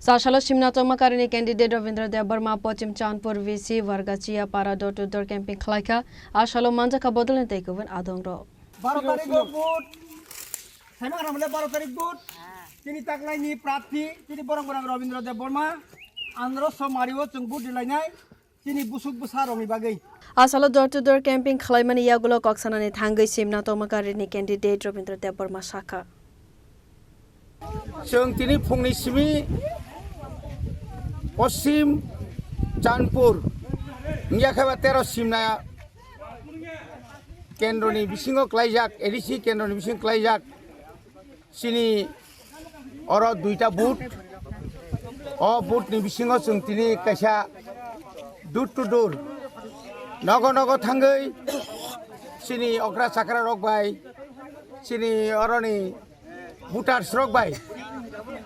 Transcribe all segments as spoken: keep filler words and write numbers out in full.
Tasalo simna tongma karini candidate Rabindra Debbarma Pochim Chandpur V C Wargachia para door to door camping khlaikha. Asalo manjakha bodolni tei kubun adongrok. Baro tarikh o vote. Saima kana mole baro tarikh vote. Tini taklaini prarthi, tini borok borok Rabindra Debbarma. Andro somari o chwng vote dilainai. Tini busuk bwsa rokni bagwi. Asalo door to door camping khlaimani yagulo kok sanani thangwi simna tongma karini candidate Rabindra Debbarma sakha. Chwng tini phungni simi Poschim Chandpur wngya khe ba tero simna kendroni bisingo klaijak, A D C kendroni bisingo klaijak. Chini oro duita booth. O booth ni bisingo chwng tini kaisa door to door, nogo nogo thangwi chini okra chakra rok bai, chini oroni voters rok bai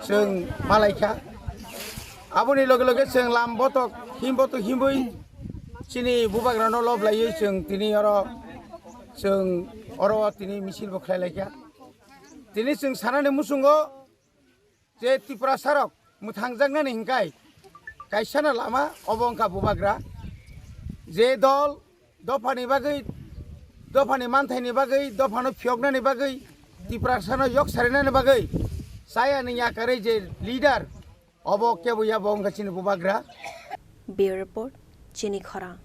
chwng malaikha. Aboni loge loge chwng lam botok him botok himwi chini bubagrano lob laiwi chwng tini oro, chwng oro tini misil bo khlai laikha. Tini chwng sanani muchungo je Tiprasa rok mwthangjaknani hinkai kaisano lama obo wngkha bubagra. Je dol dophani bagwi, dophani manthaini bagwi, dophano phiyoknani bagwi, Tiprasano yok sarinani bagwi chayani yakarwi je leader, obo kebo ya bo wngkha chini bubagra. Bureau Report, Chini Khorang.